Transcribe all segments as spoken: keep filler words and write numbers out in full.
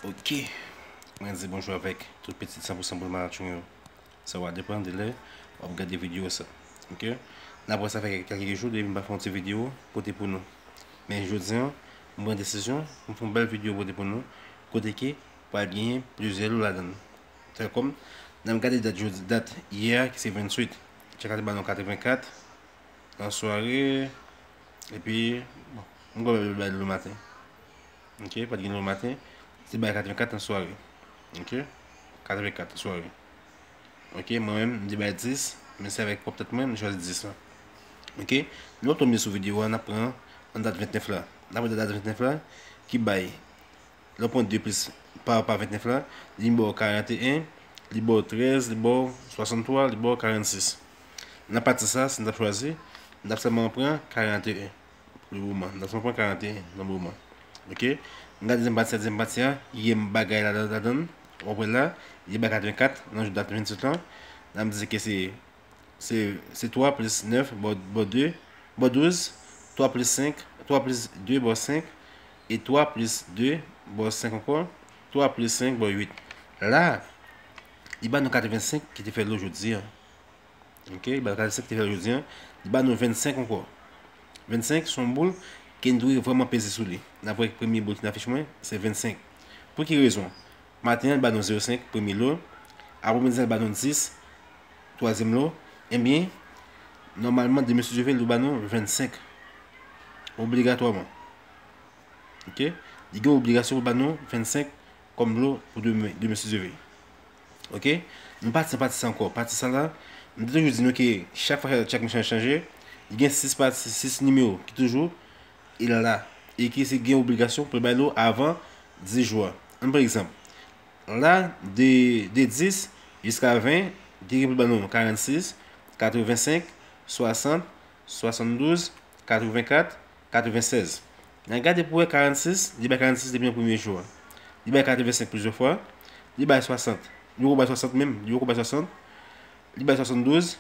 Ok. Mwen di bonjou avèk tout pitit san pou san boul malatchon yo. Sa va depann de lè w ap gade videyo sa. Ok. N ap wè sa fè kèk jou depi m pa fè yon ti videyo pote pou nou. Men jodi a, m pran desizyon pou m fè yon bèl videyo pote pou nou. Kote ke pral genyen plizyè lo ladan l. Tèlkòm, n ap gade dat jodi, dat yè a ki se venntuit. Tchèk la te ba nou katrevenkat nan sware. Epi, bon, m kwè bay lo maten. Ok, pa t gen lo maten. Se bay katrevenkat nan sware. Ok? Katrevenkat nan sware. Ok, mwen menm, m te bay dis, men se avèk pwòp tèt mwen, m chwazi dis lan. Ok? Nou ap tonbe sou videyo a, n ap pran nan dat ventnèf la. N ap pran dat ventnèf la, ki bay, lè w pran de plis pa, pa ventnèf la, li ba w karanteyen, li ba w trèz, li ba w swasanntwa, li ba w karannsis. Nan pati sa, si n t ap chwazi, n t ap sèlman pran karanteyen. Pou le moman. N ap sèlman pran karanteyen nan moman. Ok? N gade dezyèm pati a, dezyèm pati a, yè bagay la, la, ladan l. W ap wè la, li bay katrevenkat nan jou dat venntuit lan. N ap di ke se, se, se twa plis nèf, ba w, ba w de, ba w douz, twa plis senk, twa plis de, ba w senk, e twa plis de, ba w senk ankò, twa plis senk, ba w uit. La, li ba nou katrevensenk ki te fè lo jodi a. Ok, li ba nou katrevensenk ki te fè jodi a. Li ba nou vennsenk ankò. Vennsenk se yon boul ke n dwe vrèman peze sou li. N ap wè premye boul ki nan afich mwen, se vennsenk. Pou ki rezon? Maten an, li ba nou zewo senk, premye lo. Apremidi an, li ba nou dis, twazyèm lo. Ebyen, nòmalman, demen si Dye vle, li ba nou vennsenk. Obligatwaman. Ok? Li gen obligasyon pou ba nou vennsenk kòm lo pou demen, demen si Dye vle. Ok? Nou pati nan pati sa ankò. Pati sa la, m te toujou di nou ke chak fwa chak mechan chanje, li gen sis pati, sis nimewo ki toujou e la. E ki se gen obligasyon pou l bay lo avan dis jou a. Ann pran egzanp. La, de, de dis jiska ven, li gen pou l ba nou karannsis, katrevensenk, swasant, swasanndouz, katrevenkat, katrevensèz. N a gade pou wè karannsis, li bay karannsis depi nan premye jou a. Li bay katrevensenk plizyè fwa. Li bay swasant. Li poko bay swasant menm. Li poko bay swasant. Li bay swasanndouz.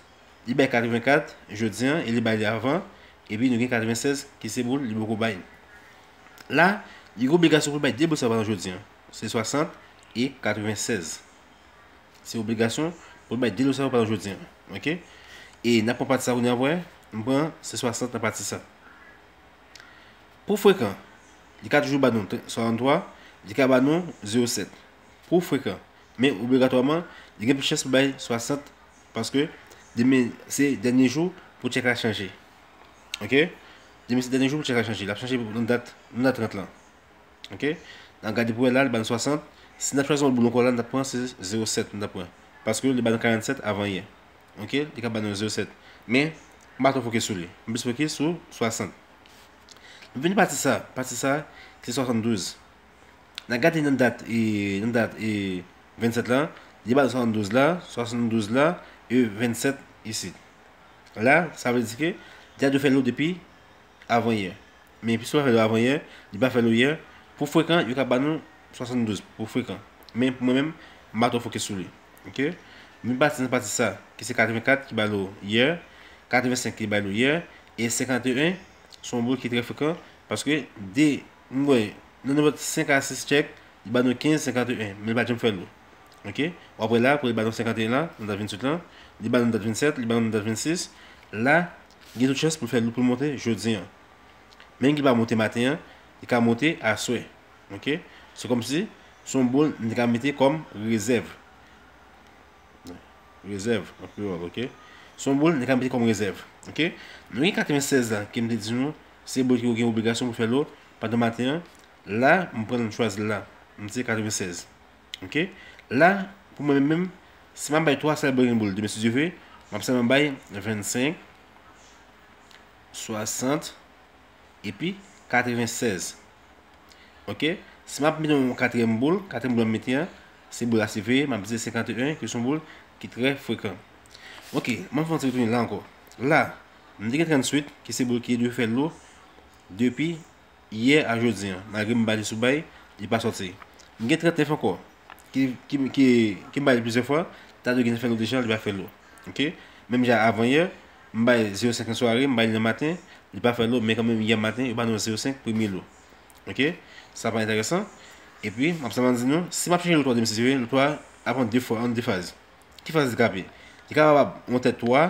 Li bay katrevenkat jodi a e li bay li avan. Epi nou gen katrevensèz ki se boul li poko bay. La, li gen obligasyon pou l bay de boul sa yo pandan jodi a. Se swasant e katrevensèz. Se obligasyon pou l bay de lo sa yo pandan jodi a. Ok? E n ap pran pati sa kounye a pou wè. M pran se swasant nan pati sa. Pou frekan, li ka toujou ba nou swasantwa, li ka ba nou zewo sèt. Pou frekan. Men obligatwaman, li gen plis chans pou bay swasant paske demen se dènye jou pou tchèk la chanje. Ok? Demen se dènye jou pou tchèk la chanje. L ap chanje nan dat, nan dat trant lan. Ok? N ap gade pou wè la, li ba nou swasant. Si n ap chwazi yon boul ankò la, n ap pran se zewo sèt n ap pran. Paske li ba nou karannsèt avan yè. Ok? Li ka ba nou zewo sèt. Men, m pa twò fokis sou li. M plis fokis sou swasant. M vin pati sa. Pati sa, se swasanndouz. N a gade nan dat, e, nan dat, e, vennsèt la, li ba nou swasanndouz la, swasanndouz la, e vennsèt isit. La, sa vle di ke li ta dwe fè lo depi avan yè. Men piske l pa fè lo avan yè, li pa fè lo yè. Pou frekan, yo ka ba nou swasanndouz pou frekan. Men pou mwen menm, m pa twò fokis sou li. Ok? M vin pati nan pati sa, ki se katrevenkat ki ba lo yè, katrevensenk ki ba lo yè, e senkanteyen, se yon boul ki trè frekan, paske de, m wè, nan nenpòt senk a sis tchèk, li ba nou kenz senkanteyen, men li pa janm fè lo. Ok? W ap wè la, pou li ba nou senkanteyen la, nan dat venntuit lan, li ba nou dat vennsèt, li ba nou dat vennsis, la, gen tout chans pou l fè lo pou l monte jodi a. Menm ke l pa monte maten an, li ka monte aswè. Ok? Se kòmsi, se yon boul, m te ka mete kòm rezèv. Rezèv, an kreyòl, ok? Se yon boul, m te ka mete kòm rezèv. Ok? Nou gen katrevennsèz la, ke m te di nou, se boul ki gen obligasyon pou fè lo, pandan maten an, la, m pran l, m chwazi l la. M di se katrevennsèz. Ok? La, pou mwen menm, menm, si m ap bay twa sèl boul, boul demen si Dye vle, m ap sèlman bay vennsenk, swasant, epi katrevennsèz. Ok? Si m ap mete yon katriyèm boul, katriyèm boul m ap mete a, se boul la se veye, m ap di se senkanteyen, ki se yon boul ki trè frekan. Ok, m ap fè yon ti retounen la ankò. La, m te gen tranntuit, ki se boul ki dwe fè lo depi yè a jodi a, malgre m ba li sou bay, li pa sòti. M gen trannèf ankò, ki, ki, ki, ki m ba li plizyè fwa, ta dwe gen fè lo deja, li pa fè lo. Ok? Menm jan avan yè, m bay zewo senk nan sware, m bay li nan maten, li pa fè lo, men kanmenm yè maten, yo ba nou zewo senk premye lo. Ok? Sa pa enteresan. Epi, m ap sèlman di nou, si m ap chanje loto an de mil sis, loto a ap pran de fwa, an de faz. Ki faz li ka ye? Li kapab yon tèt twa,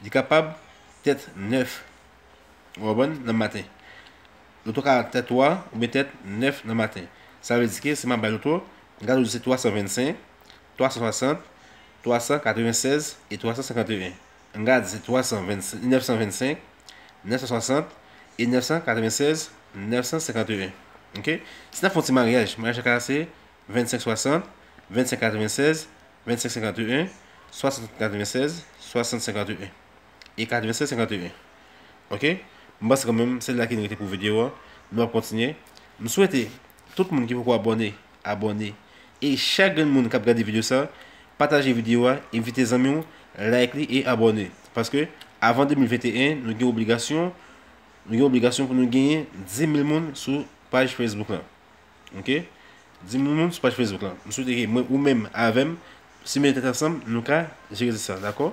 li kapab tèt nèf. Ou konprann? Nan maten. Loto ka tèt twa oubyen tèt nèf nan maten. Sa vle di ke si m ap bay loto, m ka toujou di se twa san vennsenk, twa san swasant, twa san katrevennsèz e twa san senkanteyen. M ka di se twa san vennsenk, nèf san vennsenk, nèf san swasant e nèf san katrevennsèz, nèf san senkanteyen. Ok? Si n ap fè yon ti maryaj, maryaj la ka se vennsenk swasant, vennsenk katrevennsèz, vennsenk senkanteyen, swasant katrevennsèz, swasant senkanteyen e katrevennsèz senkanteyen. Ok? M panse kanmenm se la ki n rete pou videyo a. Nou ap kontinye. M swete tout moun ki poko abòne, abòne. E chak grenn moun k ap gade videyo sa, pataje videyo a, envite zanmi w, like li e abòne. Paske avan de mil venteyen, nou gen obligasyon, nou gen obligasyon pou nou genyen dis mil moun sou paj Facebook lan. Ok? Dis mil moun sou paj Facebook lan. M swete ke mwen, ou menm avè m, si nou mete tèt ansanm, nou ka jere sa, dakò?